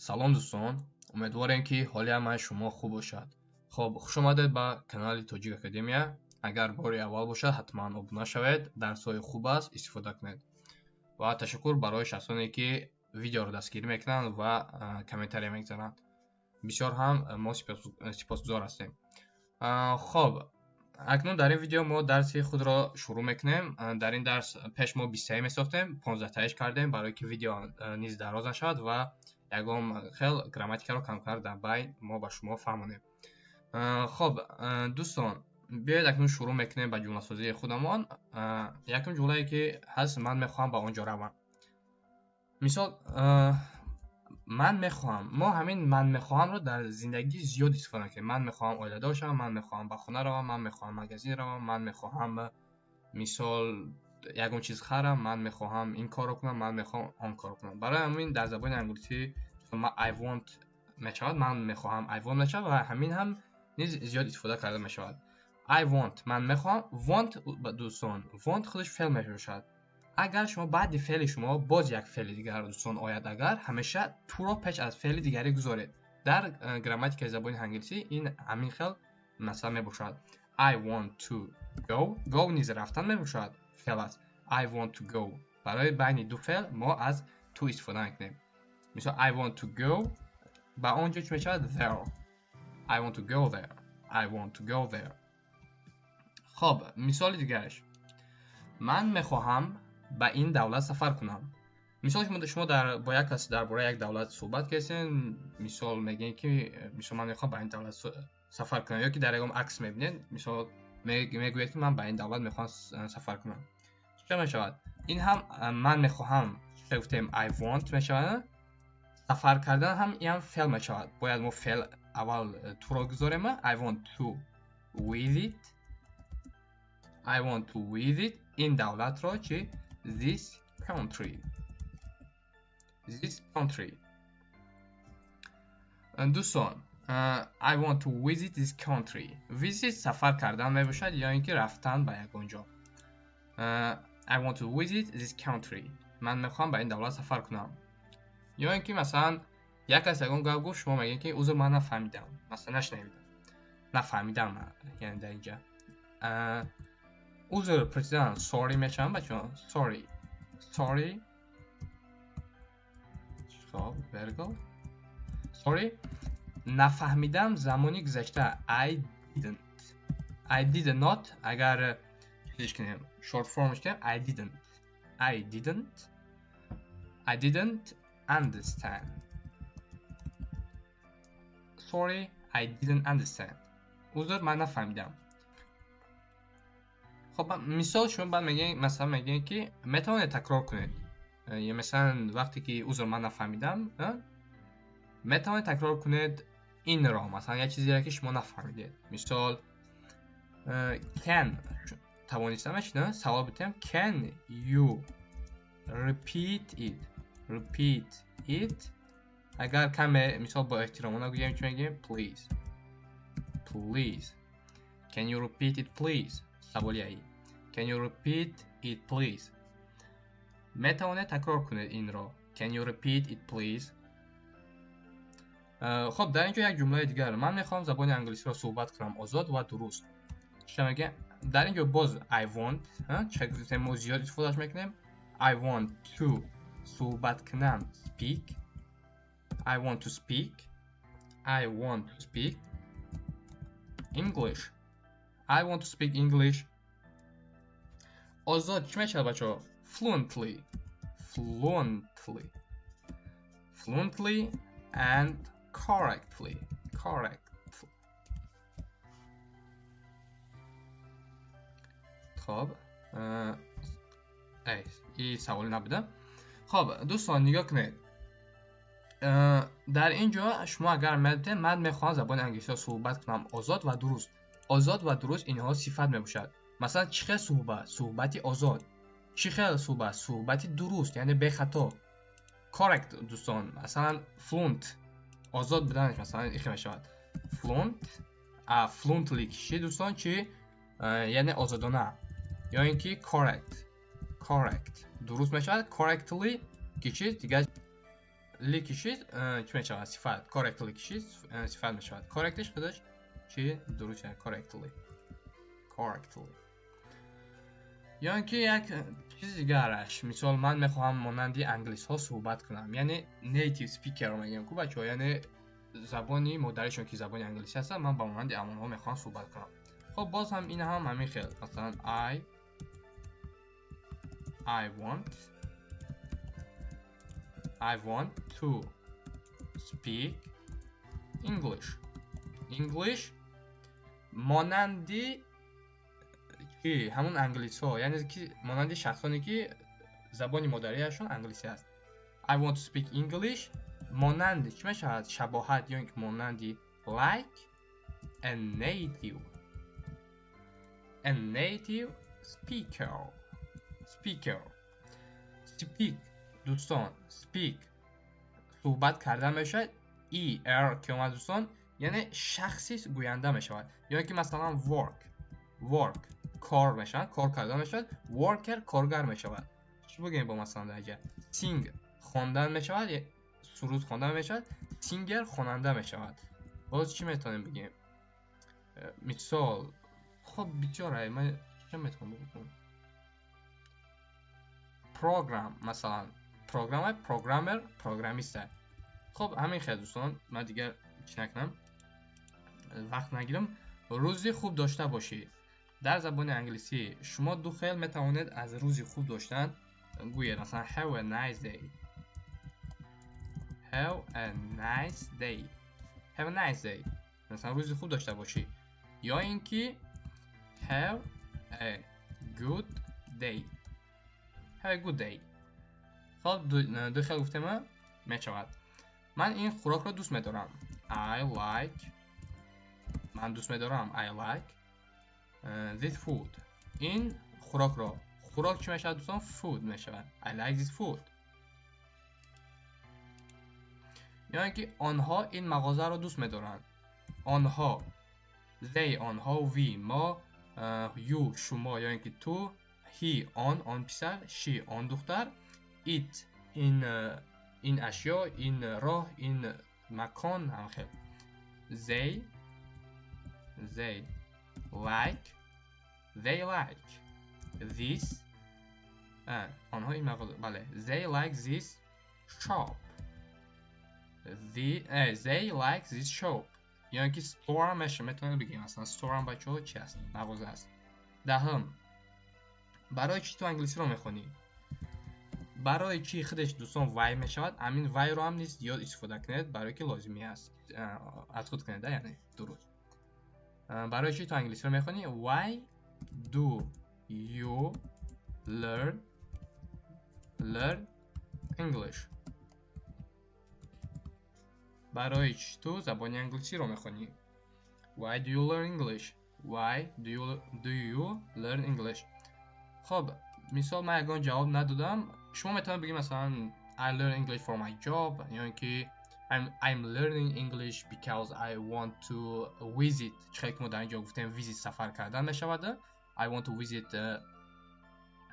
Салом, дӯстон, умедворем, ки ҳоли ҳамаи шумо хуб бошад. Хоб, хушомадед ба канали Тоҷик Академия. Агар бори аввал бошад, ҳатман обуна шавед, дарсҳои хуб аст, истифода кунед. Ва ташаккур барои шахсоне, ки видеоро дастгирӣ мекунанд ва комментария мегузаранд. Бисёр ҳам мо сипосгузор ҳастем. Хоб, акнун дар ин видео мо дарси худро шурӯъ мекунем. Дар ин дарс пеш мо 20-таӣ месохтем, 15-таиш кардем, барое ки видео низ дароз нашавад ва ягон хел грамматикаро камтар дар байн мо ба шумо фаҳмонем. Хоб, дӯстон, биёед, акнун шурӯъ мекунем ба ҷумласозии худамон. Якум ҷумлае, ки ҳаст: «Ман мехоҳам ба он ҷо равам». Мисол, «ман мехоҳам». Мо ҳамин «ман мехоҳам»-ро дар зиндагӣ зиёд истифода мекунем. Ман мехоҳам оиладор шавам, ман мехоҳам ба хона равам, ман мехоҳам магазин равам, ман мехоҳам, мисол, ягон чиз харам, ман мехоҳам ин корро кунам, ман мехоҳам он корро кунам. Барои ҳамин дар забони англисӣ «I want» мешавад, «ман мехоҳам», «I want» мешавад ва ҳамин ҳам низ зиёд истифода карда мешавад. «I want», ман мехоҳам. Want, дӯстон, want худаш феъл мебошад. Агар шумо баъди феъли шумо боз як феъли дигар, дӯстон, ояд, агар ҳамеша to-ро пеш аз феъли дигарӣ гузоред. Дар грамматикаи забони англисӣ ин ҳамин хел масъала мебошад. I want to go. Go низ рафтан мебошад, феъл аст. I want to go. Барои байни ду феъл мо аз to истифода мекунем. Мисол, I want to go, ба он ҷо чӣ мешавад? There. I want to go there. I want to go there. Хоб, мисоли дигараш: «Ман мехоҳам ба ин давлат сафар кунам». Мисол, шумо бо як кас дар бораи як давлат суҳбат кардем, мисол, мегӯем, ки, мисол, ман мехоҳам ба ин давлат сафар кунам, ё ки дар ягон акс мебинед, мисол, мегӯед, ки ман ба ин давлат мехоҳам сафар кунам. Чӣ мешавад? Ин ҳам «ман мехоҳам» гуфтем, «I want» мешавад. Сафар кардан ҳам, ин феъл мешавад. Бояд мо феъл аввал to-ро гузорем. I want to visit. I want to visit ин давлатро чи? This country. This country. Дӯстон, I want to visit this country. Visit сафар кардан мебошад ё ин ки рафтан ба ягон ҷо. I want to visit this country. Ман мехоҳам ба ин давлат сафар кунам. Ё ин ки, масалан, як кас ягон гап гуфт, шумо мегӯед, ки узр, ман нафаҳмидам, масалан, нашнавидам, нафаҳмидам. Яъне дар инҷа узр пурсидан sorry мешавам, бачаҳо. Sorry, sorry. Хоб, вергул. Sorry. Нафаҳмидам замони гузашта I didn't. I did not. Агар чизиш кунем, short form кунем, I didn't. I didn't. I didn't understand. Sorry, I didn't understand. Узр, ман нафаҳмидам. Хоб, мисол, шумо баъд мегӯед, масалан, мегӯед, ки метавонед такрор кунед. Ё, масалан, вақте ки узр, ман нафаҳмидам, метавонед такрор кунед инро, масалан, як чизеро, ки шумо нафаҳмидед. Мисол, can тавониста мешавад, савол битем: can you repeat it? Repeat it. Агар каме, мисол, бо эҳтиромона гӯем, чӣ мегӯем? Please. Please, can you repeat it, please? Саволияи: can you repeat it, please? Метавонед такрор кунед инро? Can you repeat it, please? Хоб, дар ин ҷо як ҷумлаи дигар: «Ман мехоҳам забони англисиро суҳбат кунам озод ва дуруст». Чӣ мегӯям? Дар ин ҷо боз I want, чӣ гуфтем, мо зиёд истифодаш мекунем. I want to, суҳбат кунам, speak. I want to speak. I want to speak English. I want to speak English. Озод чӣ мешавад, бачаҳо? Fluently. Fluently. Fluently and correctly. Correct. Хоб, ин саволе набуда. Хоб, дӯстон, нигоҳ кунед. Дар ин ҷо шумо агар медонед, ман мехоҳам забони англисиро суҳбат кунам озод ва дуруст. Озод ва дуруст, инҳо сифат мебошад. Масалан, чӣ хел суҳбат? Суҳбати озод. Чӣ хел суҳбат? Суҳбати дуруст, яъне бехато. Correct дӯстон, масалан fluent, озод буданаш масалан ихе мешавад. Fluent, а fluently чӣ дӯстон, чӣ яъне озодона, ё ин ки correct, correct дуруст мешавад. Correctly ки чиз дигар ли ки чиз чӣ мешавад? Сифат. Correctly ки чиз сифат мешавад. Correct худаш чӣ дуруст, correctly, correctly. Ё ин ки як чизи дигараш, мисол ман мехоҳам монанди англисҳо суҳбат кунам, яъне native speaker мегӯям ку бачаҳо, яъне забони модаришон ки забони англисӣ ҳастад, ман ба монанди амонҳо мехоҳам суҳбат кунам. Хоб, боз ҳам ин ҳам ҳамин хел, масалан I want to speak English. English монанди чӣ? Ҳамун англисҳо, яъне ки монанди шахсоне ки забони модариашон англисӣ аст. I want to speak English монанди чӣ мешавад? Шабоҳат ё ин ки монанди like a native speaker. Speak дӯстон, speak суҳбат кардан мешавад. Er ки омад дӯстон, яъне шахси гӯянда мешавад. Ё ин ки масалан work, work кор мешавад, кор кардан мешавад, worker коргар мешавад. Чӣ бигӯем бо масалан дар инҷа? Sing хондан мешавад, суруд хондан мешавад, singer хонанда мешавад. Боз чӣ метавонем бигӯем? Мисол, хоб бисёр ман чӣ метавонам бигӯям? Program масалан, программа, programmer программист. Хоб, ҳамин хел дӯстон, ман дигар чӣ накунам, вақт нагирам. Рӯзи хуб дошта бошӣ. Дар забони англисӣ шумо ду хел метавонед аз рӯзи хуб доштан гӯед. Масалан have a nice day, have a nice day, have a nice day, масалан рӯзи хуб дошта бошӣ, ё ин ки have a good day, have a good day. Хоб, ду хел гуфтема мешавад. Ман ин хӯрокро дӯст медорам. I like, ман дӯст медорам, I like this food, ин хӯрокро. Хӯрок чӣ мешавад дӯстон? Food мешавад. I like this food. Ё ин ки онҳо ин мағозаро дӯст медоранд. Онҳо, they онҳо, we мо, you шумо ё ин ки ту, he он писар, she он духтар, it ин ашё, ин роҳ, ин макон, ҳам хел. They like, they like this, онҳо ин мағоза, бале, they like this shop, they like this shop, ё ин ки store мешавад, метавонем бигӯем масалан store ҳам бачаҳо чи аст? Мағоза аст. Даҳум, барои чӣ ту англисиро мехонӣ? Барои чӣ худаш дӯстон why мешавад. Ҳамин why-ро ҳам низ зиёд истифода кунед, барои ки лозимӣ аст аз худ кунед, яъне дуруст. Барои чӣ ту англисиро мехонӣ? Why do you learn English? Барои чӣ ту забони англисиро мехонӣ? Why do you learn English? Why do you learn English? Хоб, мисол ман ягон ҷавоб надодам, шумо метавонед бигӯед масалан I learn English for my job, ё ин ки I'm learning English because I want to visit. Чӣ хеле ки мо дар ин ҷо гуфтем, visit сафар кардан мешавад. I want to visit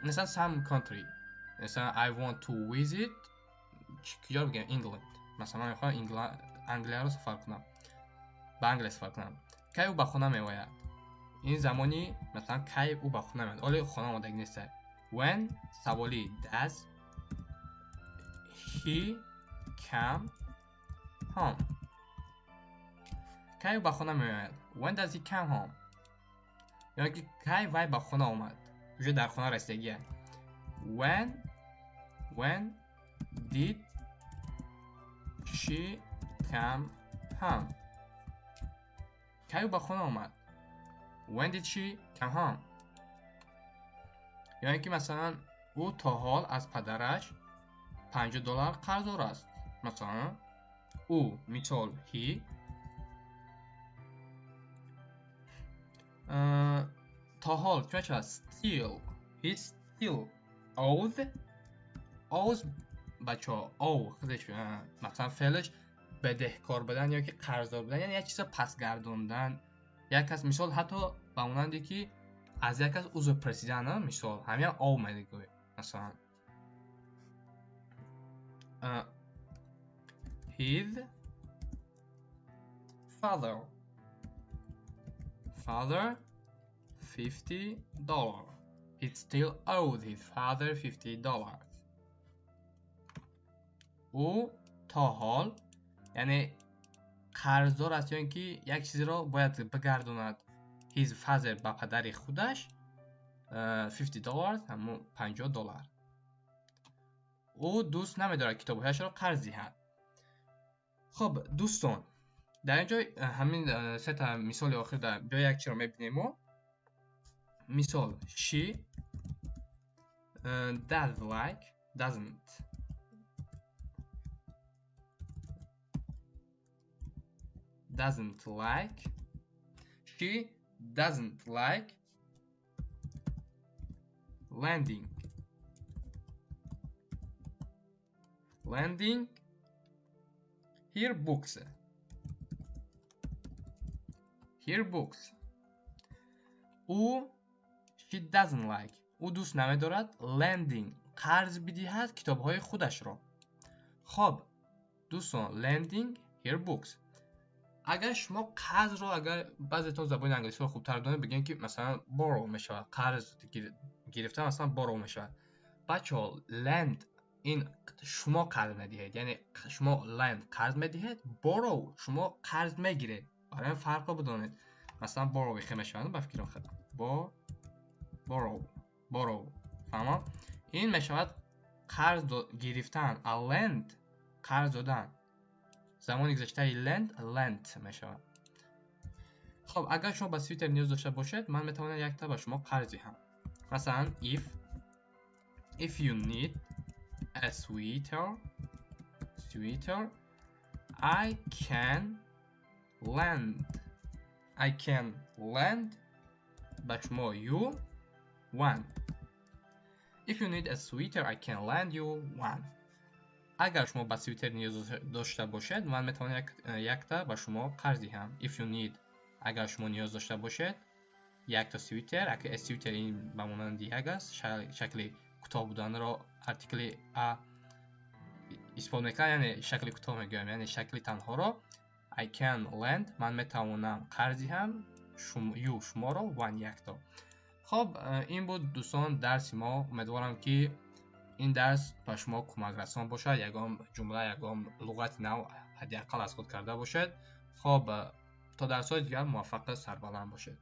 масалан some country. Масалан I want to visit куҷо бигӯем? England. Масалан ман мехоҳам Англияро сафар кунам, ба Англия сафар кунам. Кай ӯ ба хона меояд? Ин замони масалан кай ӯ ба хона меояд, ҳоло хона омодагӣ нест. When саволи does he come home? Кай ӯ ба хона меояд? When does he come home? Ё ки кай вай ба хона омад? Уже дар хона расидагия. When did she come home? Кай ӯ ба хона омад? When did she come home? Ё ин ки масалан ӯ то ҳол аз падараш $50 қарздор аст. Масалан ӯ, мисол he, то ҳол чӣ мешавад? Still, he still Owes. Owes бачаҳо, owe худаш, масалан, феълаш бедеҳкор будан ё ки қарздор будан, яъне як чизро пас гардондан. Як кас, мисол, ҳатто ба монанде ки аз як кас узр прасидан, мисол, ҳамин owe мегӯем. Масалан, his father $50. He still owes his father $50. Ӯ то ҳол, яъне, қарздор аст ё ин ки як чизеро бояд бигардонад his father, ба падари худаш, $50, ҳамун $50. Ӯ дӯст намедорад китобҳояшро қарз диҳад. Хуб, дӯстон, дар ин ҷой ҳамин сета мисоли охир биё як чиро мебинем мо. Мисол, she does like doesn't doesn't like she doesn't like lending her books her books. Ӯ she doesn't like, ӯ дӯст намедорад, lending, қарз бидиҳад китобҳои худашро. Хоб, дӯстон, lending her books. Агар шумо қарзро, агар баъзетон забони англисиро хубтар донед, бигӯем ки масалан borrow мешавад, қарз гирифтан, масалан, borrow мешавад. Бачаҳо, lend ин шумо қарз медиҳед, яъне шумо lend қарз медиҳед, borrow шумо қарз мегиред. Барои ин фарқро бидонед. Масалан, borrow хе мешавад, ба фикрам, borrow, borrow, фаҳмо? Ин мешавад қарз гирифтан, а lend қарз додан. Замони гузаштаи lend lent мешавад. Хоб, агар шумо ба свитер ниёз дошта бошед, ман метавонам якта ба шумо қарз диҳам. Масалан, if you need a sweater, I can lend ба шумо you one. If you need a sweater, I can lend you one. Агар шумо ба свитер ниёз дошта бошед, ман метавонам якта ба шумо қарз диҳам. If you need, агар шумо ниёз дошта бошед, якта свитер, sweater ин ба монанди як аст, шакли кӯтоҳ буданро артикли a истифода мекунад, яъне шакли кӯтоҳ мегӯям, яъне шакли танҳоро. I can lend, ман метавонам қарз диҳам, you, шуморо, one, якто. Хоб, ин буд, дӯстон, дарси мо. Умедворам, ки ин дарс ба шумо кӯмакрасон бошад, ягон ҷумла, ягон луғати нав ҳадди ақал аз худ карда бошед. Хоб, то дарсҳои дигар муваффақу сарбаланд бошед.